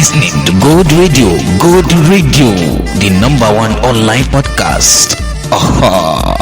Listening to Gold Radio, Gold Radio, the number one online podcast. Aha.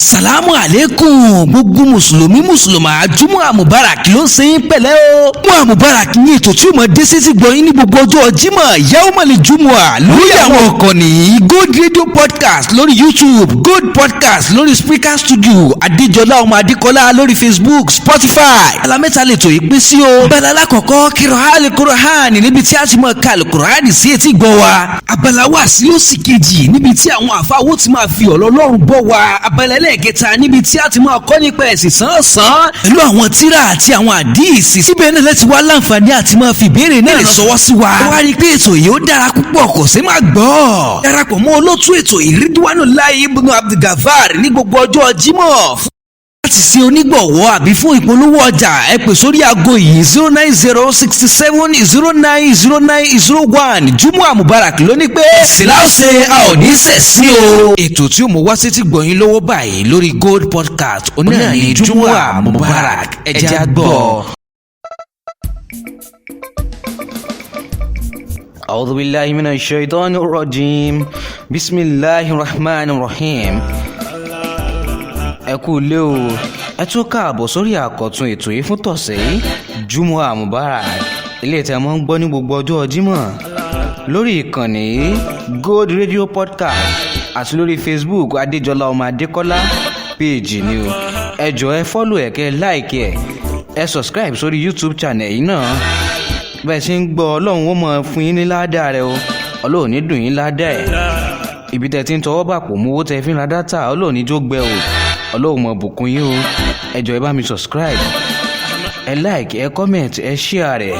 Salamu aleykum, gbogbo mùsùlùmí, mùsùlùmá, Jumu'a Mubarak ló ń ṣe yín pẹ̀lẹ́ o. Jumu'a Mubarak ní ètò tí ó mọ̀ dé sí ti gbọ̀nyìn ní gbogbo ọjọ́ Jímọ̀, Yawmal Jumu'a, lórí àwọn ìkànnì Gold Radio Podcast lórí YouTube, Gold Podcast lórí Spreaker Studio, Adéjọlá ọmọ Adékọlá lórí Facebook, Spotify. Alamẹ́ta lè tó ìpín sí o. Abala alákọ̀ọ́kọ́, Kirahali Kurahan, níbi tí a ti mọ̀ ká Alukurani sí etí gbọ́ wa. Abala wa sí ó sì kejì, níbi tí àwọn àfáwọ́ ti máa fi ọ̀rọ̀ Ọlọ́run bọ́ wa. Abala ẹlẹ́ẹ̀kẹta, níbi tí a ti máa kọ́ nípa ẹ̀sìn sánsan pẹ̀lú àwọn tíra àti àwọn àdíìsì. Síbẹ̀ náà lẹ́tí wá láǹfààní àti máa fi ìbéèrè náà sọwọ́ sí wa. Wá rí i pé ètò yìí ó dára púpọ̀, kò sí máa gbọ́. Darapọ̀ mọ́ olótú ètò, Ridwanullahi Ibnu Abdulgafar, ní gbogbo ọjọ́ Jímọ̀. Láti ṣe onígbọ̀wọ́ àbí fún ìpolówó ọjà, ẹ pè sórí aago yìí: 09067090901. Jumu'a Mubarak ló ní pé síláṣẹ a ò ní sẹ̀sí o. Ètò tí ó mú wá sétí gbọ̀nyìn lọ́wọ́ báyìí lórí Gold Podcast onáà ní Jumu'a Mubarak. Ẹ jẹ́ á gbọ́. أعوذ بالله من الشيطان الرجيم، بسم الله الرحمن الرحيم. Ẹ kú ilé o, ẹ tún káàbọ̀ sórí àkọ́tún ètò yìí fún tọ̀sẹ̀ yìí, Jumu'a Mubarak, ilé tí a máa ń gbọ́ ní gbogbo ọjọ́ Jímọ̀ lórí ìkànnì Gold Radio Podcast àti lórí Facebook, Adéjọlá ọmọ Adékọ́lá péèjì ni o. Ẹ jọ̀ọ́, ẹ follow ẹ̀, kẹ́ ẹ like ẹ̀, ẹ subscribe sórí YouTube channel yìí náà. Bẹ́ẹ̀ ṣe ń gbọ́, Ọlọ́run ó mọ̀ fún yín ní ládàá rẹ o. Ọlọ́run ní dùn yín ládàá ẹ̀. Ibi tẹ́ ti ń tọwọ́ bàpò mú owó tẹ́ fi ń ra data, Ọlọ́run ní jó gbẹ o. Ọlọ́run mọ̀ bùkún yín o. Ẹ jọ̀ọ́, ẹ bá mi subscribe, ẹ like, ẹ comment, ẹ share rẹ̀.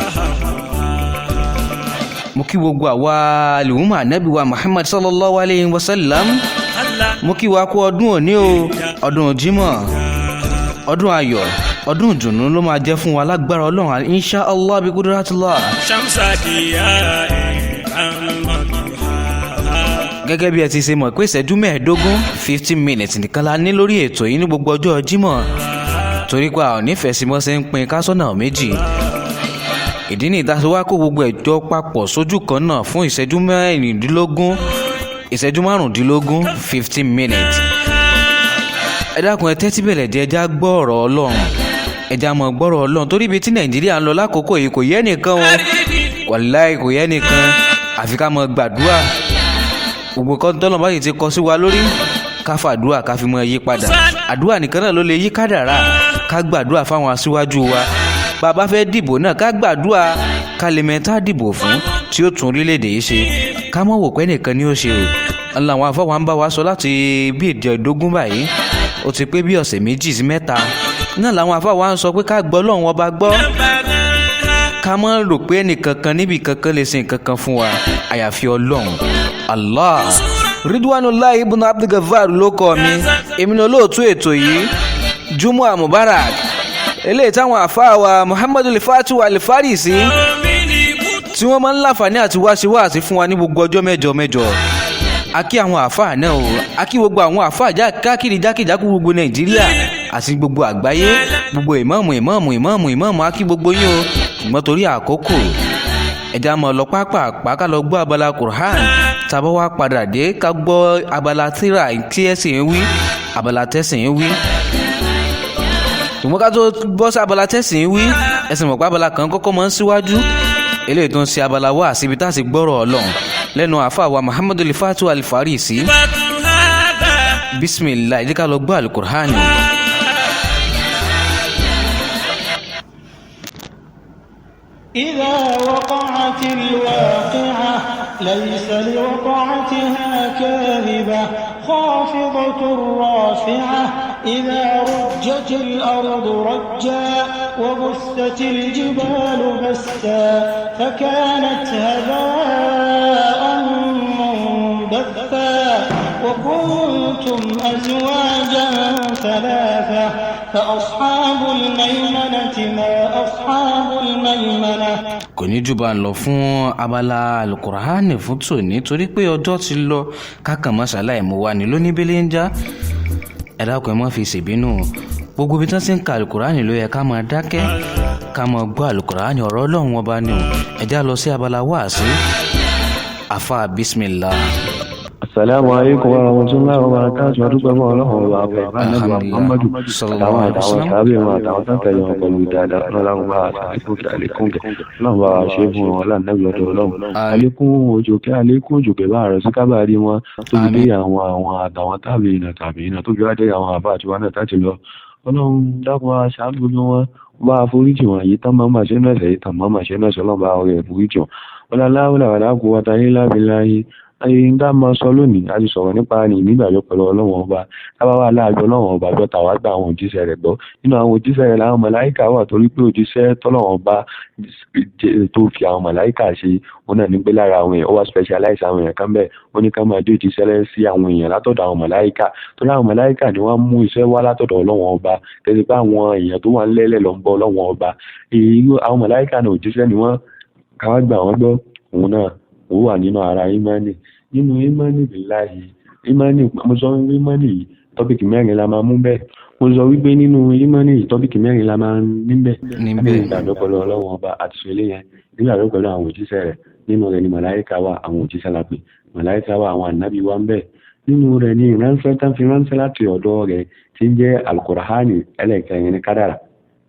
Mo kí gbogbo àwa àlùmọ́ ànábì wa Muhammad sallallahu alayhi wa sallam. Mo kí wa kú ọdún òní o, ọdún Jímọ̀, ọdún ayọ̀, ọdún ìdùnnú ló máa jẹ́ fún wa lágbára Ọlọ́run, insha Allah bi kudratillah. Gẹ́gẹ́ bí ẹ ti ṣe mọ̀ pé ìṣẹ́jú 15, 15 minutes nìkan la ní lórí ètò yìí ní gbogbo ọjọ́ Jímọ̀, torí pé a ò nífẹ̀ẹ́ sí mọ́ ṣe ń pín kásánà méjì. Ìdí ní ìdásíwá kó gbogbo ẹ̀jọ́ papọ̀ sójú kan náà fún ìṣẹ́jú 16, ìṣẹ́jú 15, 15 minutes. Ẹ dákun, ẹ tẹ́tí bẹ̀rẹ̀ jẹ́, ẹ já gbọ́ ọ̀rọ̀ Ọlọ́run, ẹ já mọ̀ gbọ́rọ̀ Ọlọ́run, torí ibi tí Nàìjíríà ń lọ lákòókò yìí kò yẹ nìkan o. Wàláì, kò yẹ nìkan, àfi ká mọ gbàdúrà. Gbogbo kan tọ́lọ̀ báyìí ti kọ sí wa lórí, ká fàdúrà, ká fi mọ yí padà. Àdúrà nìkan náà ló lè yí kádàrá. Ká gbàdúrà fáwọn aṣíwájú wa. Bàbá fẹ́ dìbò náà, ká gbàdúrà ká lè mẹ́ta dìbò fún tí ó tún orílẹ̀-èdè yìí ṣe. Ká mọ̀ wò pé nìkan ni ó ṣe o. Làwọn afọwọ́ ń bá wa sọ láti bí èdè ọ̀dógún báyìí, ó ti pé bí ọ̀sẹ̀ 2 sí 3 náà làwọn afọwọ́ ń sọ pé ká gbọ́ Ọlọ́run ọba gbọ́, ká mọ̀ rò pé ẹnìkankan níbi kankan lè ṣe nǹkan kan fún wa àyàfi Ọlọ́run Allah. Ridwanullahi Ibn Abdulgafar ló kọ́ mi, èmi ni olóòtú ètò yìí, Jumu'a Mubarak, eléyìí táwọn àfáà wa Muhammadu Lifatu Alifarisi tí wọ́n máa ń láǹfààní àti wá sí wáàsí fún wa ní gbogbo ọjọ́ mẹ́jọ mẹ́jọ. A kí àwọn àfáà náà o, a kí gbogbo àwọn àfáà káàkiri jákèjádò gbogbo Nàìjíríà àti gbogbo àgbáyé, gbogbo ìmáàmù, ìmáàmù, ìmáàmù, ìmáàmù, a kí gbogbo yín o. Ṣùgbọ́n torí àkókò, ẹ̀já mọ̀ lọ pápá, ká lọ gbọ́ abala Qur'an. Tàbá wá padà dé, ká gbọ́ abala tíra tí ẹ̀sìn ń wí, abala tẹ̀sìn ń wí. Ṣùgbọ́n ká tó bọ́ sí abala tẹ̀sìn ń wí, ẹ̀sìn mọ̀ pé abala kan kọ́kọ́ máa ń síwájú, eléyìí tó ń ṣe abala wá síbi tá a sì gbọ́rọ̀ Ọlọ́run lẹ́nu àáfàá wa Muhammadu Lifatu Alifarisi. Bisimilahi, jẹ́ ká lọ gbọ́ Alukur'an. إذا وقعت الواقعة ليس لوقعتها كاذبة خافضة رافعة إذا رجت الأرض رجا وبست الجبال بسا فكانت هباء منبثا وكنتم أزواجا ثلاثة فأصحاب الميمنة ما أصحاب الميمنة. Kò ní jù bá ń lọ fún abala Alukur'ani fún tòní, torí pé ọjọ́ ti lọ. Kákan mọ́sálàì mú wa ní lóníbílẹ̀ ń já. Ẹ dákun, ẹ má fi ṣèbínú. Gbogbo ibi tí wọ́n ti ń ka Alukur'ani ló yẹ ká máa dákẹ́. Ká mọ gbọ́ àlùkùránì, ọ̀rọ̀ Ọlọ́run ọba ni o. Ẹ já lọ sí abala wáàsí. Afa bismillah. Assalamu alaikum wa rahmatullahi wa barakatuh. Adúpẹ́ fún Ọlọ́run ọba àpẹ ìbánilẹ́gbà Muhammadu àtàwọn àtàwọn tàbí wọn àtàwọn tàtẹ̀lé wọn pẹ̀lú dáadáa. Ọlọ́run bá àlékún kí àlékún kẹ. Ọlọ́run bá ṣe fún wọn lánàbí ọdọ Ọlọ́run. Àlékún òjòkè àlékún òjòkè bá rẹ̀ sí kábàárí wọn tó fi dé àwọn àwọn àtàwọn tàbí ìnà tàbí ìnà tó fi wá dé àwọn àbá àti wọn náà tàti lọ. Ọlọ́run dákun aṣáájú gbogbo wọn bá foríjì wọn yìí tán máa ń ṣe náà ṣe tán máa ń ṣe náà ṣe Ọlọ́run bá ọrẹ foríjì wọn. Wala hawla wala quwwata illa billahi. Ayé ń dá máa sọ lónìí, a ti sọ̀rọ̀ nípa ní ìnígbàgbọ́ pẹ̀lú Ọlọ́run ọba. Tábà wà láàjọ Ọlọ́run ọba gbọ́, tàwa gba àwọn òjíṣẹ́ rẹ̀ gbọ́. Nínú àwọn òjíṣẹ́ rẹ̀ làwọn màláíkà wà, torí pé òjíṣẹ́ tọ́lọ́run ọba tó fi àwọn màláíkà ṣe òun náà ní pé lára àwọn èèyàn ó wá specialize àwọn èèyàn kan bẹ́ẹ̀. Ó ní ká máa dé òjíṣẹ́ sí àwọn èèyàn látọ̀dọ̀ àwọn màláíkà, torí àwọn màláíkà ni wọ́n mú iṣẹ́ wá látọ̀dọ̀ Ọlọ́run ọba. Tẹ́sí pé àwọn èèyàn tó wà ń lẹ́lẹ̀ lọ ń bọ́ Ọlọ́run ọba. Èyí àwọn màláíkà náà òjíṣẹ́ ni wọ́n, káwá gbà wọ́n gbọ́. Òun náà ó wà nínú ara ìmánì, nínú ìmánì bíláyì ìmánì. Mo sọ wípé ìmánì yìí, topic mẹ́rin la máa mú bẹ́ẹ̀. Mo sọ wípé nínú ìmánì yìí, topic mẹ́rin la máa níbẹ̀. Níbẹ̀. Ìgbàgbọ́ pẹ̀lú Ọlọ́run ọba àti sọ eléyẹn, nígbàgbọ́ pẹ̀lú àwọn òjíṣẹ́ rẹ̀. Nínú rẹ̀ ni màláíkà wà, àwọn òjíṣẹ́ la pè màláíkà wà, àwọn ànábì wà ń bẹ̀. Nínú rẹ̀ ni ìránṣẹ́ tán fi ránṣẹ́ láti ọ̀dọ̀ rẹ̀ tí ń jẹ́ alukurahani. Ẹlẹ́ẹ̀kẹrin ní kádàrà,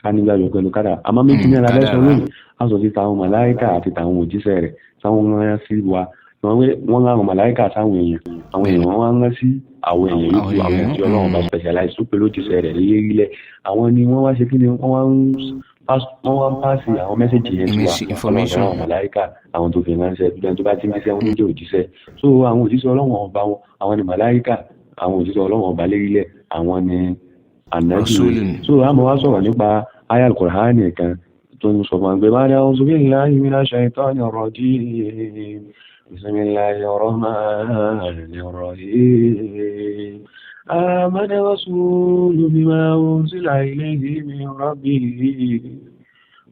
ká nígbàgbọ́ pẹ̀lú kádàrà. Àmọ́ méjì náà la fẹ́ sọ lónìí. A sọ ti tàwọn màláíkà àti tàwọn òjíṣẹ́ rẹ̀ táwọn rán sí wa. Wọ́n rán àwọn màláíkà sáwọn èèyàn, àwọn èèyàn wọ́n rán sí àwọn èèyàn yòókù, àwọn tí Ọlọ́run bá specialize tó pẹ̀lú òjíṣẹ́ rẹ̀ lérílẹ̀. Àwọn ni wọ́n wá ṣe kí ni, wọ́n wá ń pàṣẹ àwọn message yẹn sí wa. Information. Ọlọ́run àwọn màláíkà, àwọn tó fi ránṣẹ́ gbogbo ẹni tó bá ti ń jíṣẹ́ wọn ló jẹ́ òjíṣẹ́. So àwọn òjíṣẹ́ Ọlọ́run ọba wọn, àwọn ni màláíkà, àwọn òjíṣẹ́ Ọlọ́run ọba lérílẹ̀, àwọn ni ànábì. Rasulun. So a máa wá sọ̀rọ̀ nípa aya al-Qur'ani kan tó ń sọ fún wa pé ba'da a'udhu billahi minash shaitanir rajim, bismillahir rahmanir rahim, amana rasulu bima unzila ilayhi min rabbihi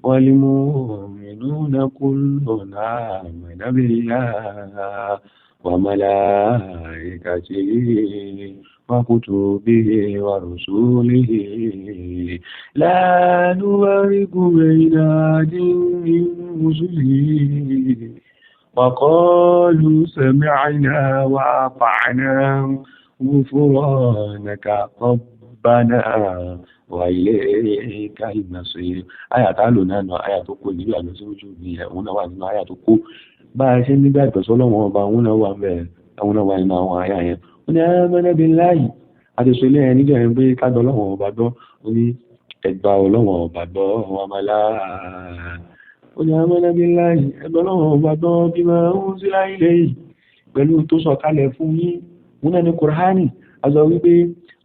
wal mu'minuna kullun amana billahi wa malaikatihi wa kutubihi wa rusulihi la nufarriqu bayna ahadin min rusulihi wa qalu sami'na wa ata'na ghufranaka rabbana wa ilaykal masir. Àyà tá lò náà nù àyà tó kó níbi àlọ́ sójú mi ẹ̀, òun náà wà nínú àyà tó kó bá a ṣe nígbà ìtọ́sọ́lọ́wọ́n ọba, òun náà wà ń bẹ̀, òun náà wà nínú àwọn àyà yẹn. Ó ní amana billahi, àti sọ ilé ẹni jẹ́ pé ká gbọ́ Ọlọ́run ọba gbọ́. Ó ní ẹgbà Ọlọ́run ọba gbọ́ wọn máa ó ní amana billahi, ẹgbà Ọlọ́run ọba gbọ́, bima unzila ilayhi, pẹ̀lú tó sọ kalẹ̀ fún yín. Òun náà ní Kùránì. A sọ wípé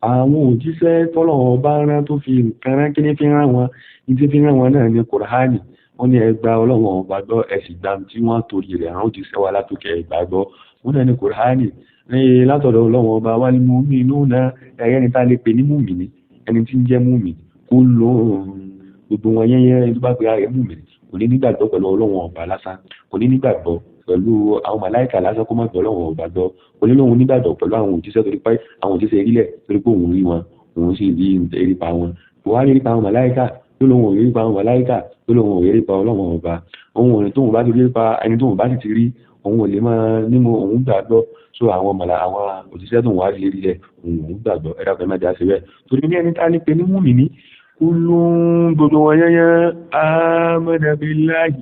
àwọn òjíṣẹ́ tọ́lọ́run ọba rán tó fi nǹkan rán, kí ní fi rán wọn? Ní tí fi rán wọn náà ní Kùránì. Wọ́n ní ẹgbà Ọlọ́run ọba gbọ́, ẹ̀sìn gbà tí wọ́n torí rẹ̀ rán òjíṣẹ́ wa látòkè, ẹgbà gbọ́. Òun náà ní Kùránì ní látọ̀dọ̀ Ọlọ́run ọba. Wal mu'minuna, ẹ̀rẹ́ ni tá lè pè ní mùmìnì, ẹni tí ń jẹ́ mùmìnì kó lóun gbogbo wọn yẹ́yẹ́. Ẹni tó bá pe ara rẹ̀ mùmìnì kò ní nígbàgbọ́ pẹ̀lú Ọlọ́run ọba lásán, kò ní nígbàgbọ́ pẹ̀lú àwọn màláìkà lásán kó má gbọ́ Ọlọ́run ọba gbọ́, kò ní lóun nígbàgbọ́ pẹ̀lú àwọn òjíṣẹ́ torí pé àwọn òjíṣẹ́ erílẹ̀, torí pé òun rí wọn, òun sì rí erípa wọn, kò wá rí erípa àwọn màláìkà tó lóun ò rí erípa àwọn màláìkà tó lóun ò rí erípa Ọlọ́run ọba. Òun ò ní tóun bá ti rí erípa ẹni tóun bá sì ti rí, òun ò lè máa ní mo òun gbàgbọ́. So àwọn mọ̀lá àwọn òjíṣẹ́ tóun wá rí erílẹ̀, òun òun gbàgbọ́. Ẹ̀dá pẹ̀lú mẹ́ta ṣe bẹ́ẹ̀ torí ní ẹni tá lè pe ní mùmìnì kúlùún gbogbo wọn yẹ́yẹ́ amana billahi,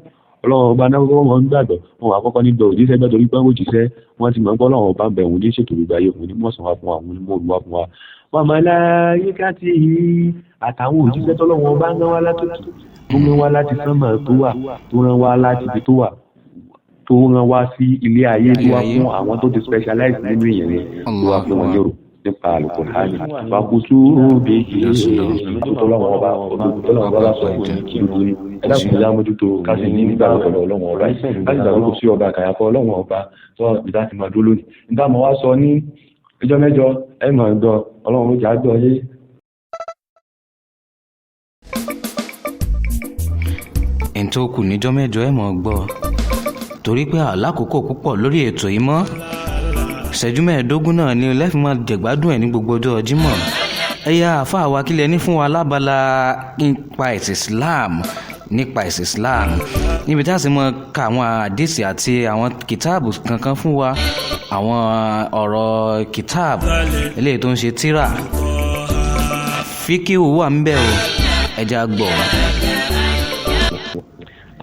Ọlọ́run ọba náà wọ́n ń gbàgbọ́. Wọn wà kọ́kọ́ nígbà òjíṣẹ́ gbọ́ torí pé òjíṣẹ́ wọ́n ti mọ̀ pé Ọlọ́run ọba ń bẹ̀, òun ní ṣètò gbogbo ayé, òun ní mọ̀sán wá fún wa, òun ní mọ̀ọ́lù wá fún wa. Wa malaikatihi, àtàwọn òjíṣẹ́ tọ́lọ́run ọba ń rán wá látòkè, tó rán wá láti sánmà tó wà, tó rán wá láti ibi tó wà, tó rán wá sí ilé ayé, tó wá fún àwọn tó ti specialize nínú ìyẹn yẹn, tó wá fún wọn lérò nípa alukur'ani wàkùtù bèjì tọ́lọ́wọ́n ọba tọ́lọ́wọ́n ọba bá sọ ìlú ní ẹ̀dá kò já mójútó káṣí ní nígbà pẹ̀lú Ọlọ́wọ́n ọba láti gbàgbọ́ kò sí ọba àkàyàfọ́ Ọlọ́wọ́n ọba tó ìdá ti máa dúró lónìí. Nígbà mo wá sọ ní ìjọ mẹ́jọ ẹ máa gbọ́, Ọlọ́run ó jà á gbọ́ yé. Ẹni tó kù níjọ́ mẹ́jọ ẹ̀ mọ̀ gbọ́, torí pé àlákòókò púpọ̀ lórí ètò yìí mọ́. Ìṣẹ́jú 15 náà ni lẹ́fì máa jẹ̀gbádùn ẹ̀ ní gbogbo ọjọ́ Jímọ̀. Ẹ̀yà àáfàá wa, kílẹ̀ ní fún wa lábala nípa ẹ̀sìn Islam Nípa ẹ̀sìn Islam, níbi tí a sì mọ ka àwọn àdìsí àti àwọn kìtáàbù kankan fún wa, àwọn ọ̀rọ̀ kìtáàbù eléyìí tó ń ṣe tíra fíkíwù wà ń bẹ̀ o, ẹja gbọ́.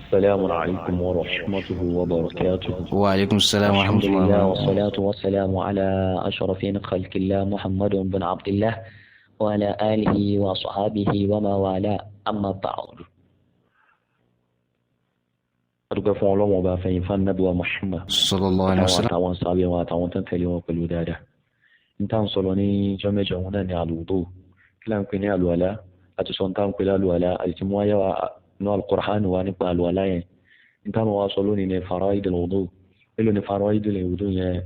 السلام عليكم ورحمته وبركاته. Wa aleykum salaam wa الحمد rahmatulah. لله والصلاة والسلام على أشرف خلق الله محمد بن عبد الله وعلى آله وصحابه وما والاه، أما بعد. Adúpẹ́ fún Ọlọ́run ọba, fẹ̀yìn fún Ànábì wa Muhammad Sallallahu alayhi wa àtàwọn sallam. àtàwọn sábẹ́ wọn àtàwọn tó ń tẹ̀lé wọn pẹ̀lú dáadáa. Níta ń sọ̀rọ̀ ní ijọ́ mẹ́jọ wọn náà ní àlùwùdó. Kí là ń pè ní àlùwàlá? Àti sọ níta ń pè lálùwàlá àti tí wọ́n yà wá nínú Al-Qur'an wa nípa àlùwàlá yẹn. Níta máa wá sọ lónìí ní faraidul wudu. Mélòó ni faraidul wudu yẹn?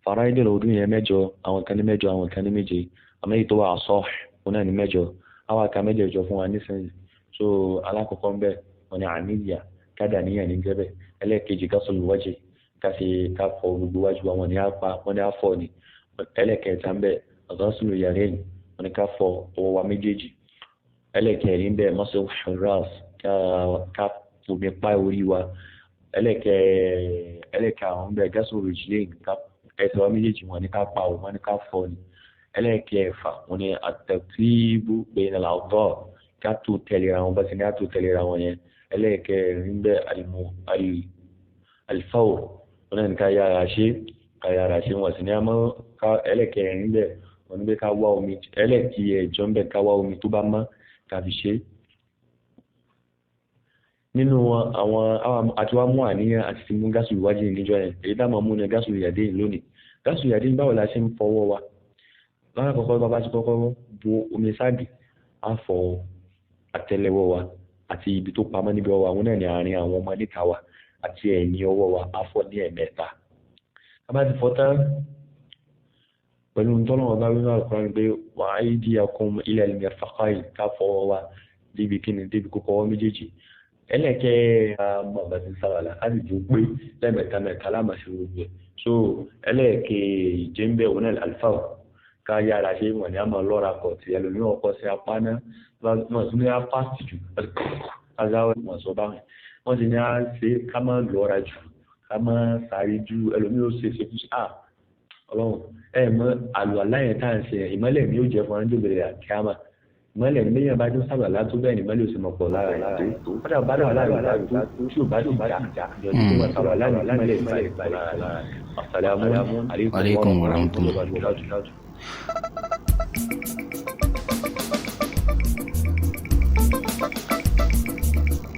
Faraidul wudu yẹn mẹ́jọ, àwọn kan ní mẹ́jọ, àwọn kan ní méje. Àmọ́ èyí tó wà asah òun náà ní mẹ́jọ. Àwọn àka mẹ́jẹ̀ẹ̀jọ fún wa nísìnyí. So alákọ̀ọ́kọ́ ń bẹ̀ wọ́n ní àníyà, kádà níyà ní jẹ́bẹ̀. Ẹlẹ́ẹ̀kejì, ghusl wajhi, ká ṣe ká fọ gbogbo wájú wa, wọ́n ní á pa, wọ́n ní á fọ ni. Ẹlẹ́ẹ̀kẹta ń bẹ̀, ghusl yadayn, wọ́n ní ká fọ ọwọ́ wa méjèèjì. Ẹlẹ́ẹ̀kẹrin ń bẹ̀, mashu ras, ká fomi pa orí wa. Ẹlẹ́ẹ̀karùn-ún ń bẹ̀, ghusl rijlayn, ká ẹsẹ̀ wa méjèèjì, wọ́n ní ká pa òun, wọ́n ní ká fọ ni. Ẹlẹ́ẹ̀kẹfà wọ́n ní at-tartibu bayna al-a'dha, ká tó tẹ̀léra wọn bá ti ní á tó tẹ̀léra wọn yẹn. Ẹlẹ́ẹ̀kẹrin ń bẹ̀, al-fawr, wọn náà ní ká yára ṣe, ká yára ṣe, wọn sì ní àmọ́ ká. Ẹlẹ́ẹ̀kẹrin ń bẹ̀, wọn ní pé ká wá omi. Ẹlẹ́ẹ̀kẹjọ ń bẹ̀, ká wá omi tó bá mọ́ ká fi ṣe. Nínú àwọn àti wá mú àníyàn àti ti mú ghusl wajhi níjọ́ yẹn, èyí tá a máa mú ní ghusl yadayn lónìí. Ghusl yadayn, báwo la ṣe ń fọwọ́ wa? Lọ́nà àkọ́kọ́, bá bá ti kọ́kọ́ bu omi ságì, á fọ àtẹ́lẹwọ́ wa àti ibi tó pamọ́ níbi ọwọ́ àwọn náà ní àárín àwọn ọmọ níka wa àti ẹ̀yìn ọwọ́ wa, á fọ ní ẹ̀mẹ́ta. Tá bá ti fọ tán pẹ̀lú tọ́lọ́wọ́ bá wínú Al-Qur'an pé wa aydiyakum ila al-mirfaqayn, ká fọwọ́ wa débi kíni, débi kókó ọwọ́ méjèèjì. Ẹlẹ́kẹ́ mọ̀ bá ti sábàlá á sì dùn pé lẹ́ẹ̀mẹ́ta mẹ́ta láàmà ṣe gbogbo ẹ̀. So ẹlẹ́ẹ̀kejì ń bẹ̀, òun náà alifáwọ̀, ká yára ṣe, wọ̀n ní a máa lọ́ra kọ̀ tí ẹlòmíràn kọ́ sí apá náà, wọ́n tún ní á fast jù azáwọ̀ wọ́n sọ báwọn, wọ́n ti ní á ṣe ká má lọ́ra jù, ká má sáré jù. Ẹlòmíràn ó ṣe ṣe fún ah, Ọlọ́run ẹ mọ àlùwàlá yẹn tá à ń ṣe yẹn, ìmọ́lẹ̀ mi ó jẹ́ fún ọjọ́ ìbẹ̀rẹ̀ àkíyàmá. Ìmọ́lẹ̀ mi yẹn bá tó sábà látó bẹ́ẹ̀ ni ìmọ́lẹ̀ ò sì mọ̀ pọ̀ lára ẹ̀ tó kọ́dà bá dà lára ẹ̀ tó tí ò bá sì já ìjọ tó wà sábà lára ìmọ́lẹ̀ ìmọ́lẹ̀ pọ̀ lára ẹ̀. Assalamu Alaikum alaikum wa rahmatullahi. wa barakatuh.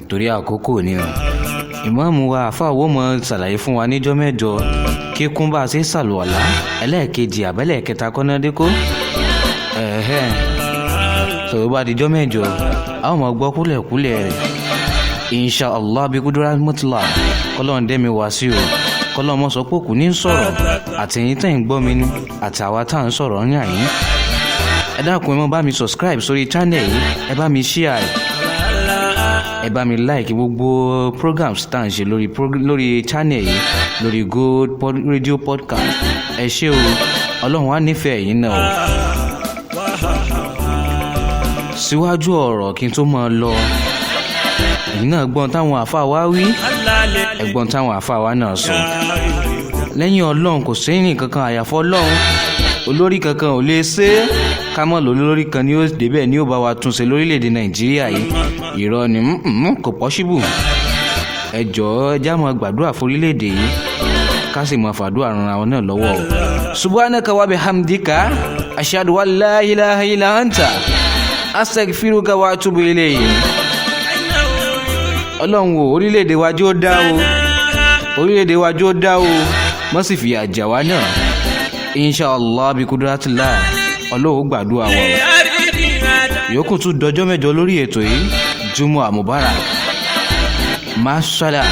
Torí àkókò ni o, ìmáàmù wa àfàwọ́ mọ ṣàlàyé fún wa níjọ́ mẹ́jọ kíkún bá a ṣe ṣàlùwàlá ẹlẹ́ẹ̀kejì àbẹ́lẹ̀kẹta kọ́nádékó ẹ̀hẹ́n. Sọ̀rọ̀ bá dijọ́ mẹ́jọ, a ó máa gbọ́ kúlẹ̀kúlẹ̀ rẹ̀ insha allah bí kúdúrà mọ́tìlá. Kọ́lọ́n dẹ́mi wá sí o, kọ́lọ́n mọ́ sọ pé kò ní sọ̀rọ̀ àtẹ̀yìn tẹ̀ ń gbọ́ mi ni àtàwa tá à ń sọ̀rọ̀ ní àyín. Ẹ dákun, ẹ mọ́ bá mi subscribe sórí channel yìí, ẹ bá mi share ẹ, ẹ bá mi like gbogbo programs tá à ń ṣe lórí channel yìí, lórí Good Radio Podcast. Ẹ ṣé o, Ọlọ́run á nífẹ̀ẹ́ yín náà o. Síwájú ọ̀rọ̀ kí n tó máa lọ, ẹ̀yin náà gbọ́n táwọn àáfàá wa wí, ẹ̀gbọ́n táwọn àáfàá wa náà sọ. Lẹ́yìn Ọlọ́run, kò sẹ́yìn kankan àyàfọ́ Ọlọ́run. Olórí kankan ò lè ṣe é. Ká mọ̀ lólórí kan ni ó débẹ̀ ni ó bá wa túnṣe lórílẹ̀‐èdè Nàìjíríà yìí, irọ́ ni, kò possible. Ẹ jọ̀ọ́, ẹ já máa gbàdúrà fórílẹ̀‐èdè yìí, ká sì máa fàdúrà ran àwọn náà lọ́wọ́ o. Subhanaka wa bihamdika, ashhadu an la ilaha illa anta, astaghfiruka wa atubu ilayhi. Ọlọ́run o, orílẹ̀-èdè wa jó dá o, orílẹ̀-èdè wa jó dá o, mọ́ sì fìyà jà wá náà. Inshallah bí kudratillah, Ọlọ́run ó gbàdúrà wa o. Yòókù tún dọjọ́ mẹ́jọ lórí ètò yìí. Jumu'a mubarak, masala.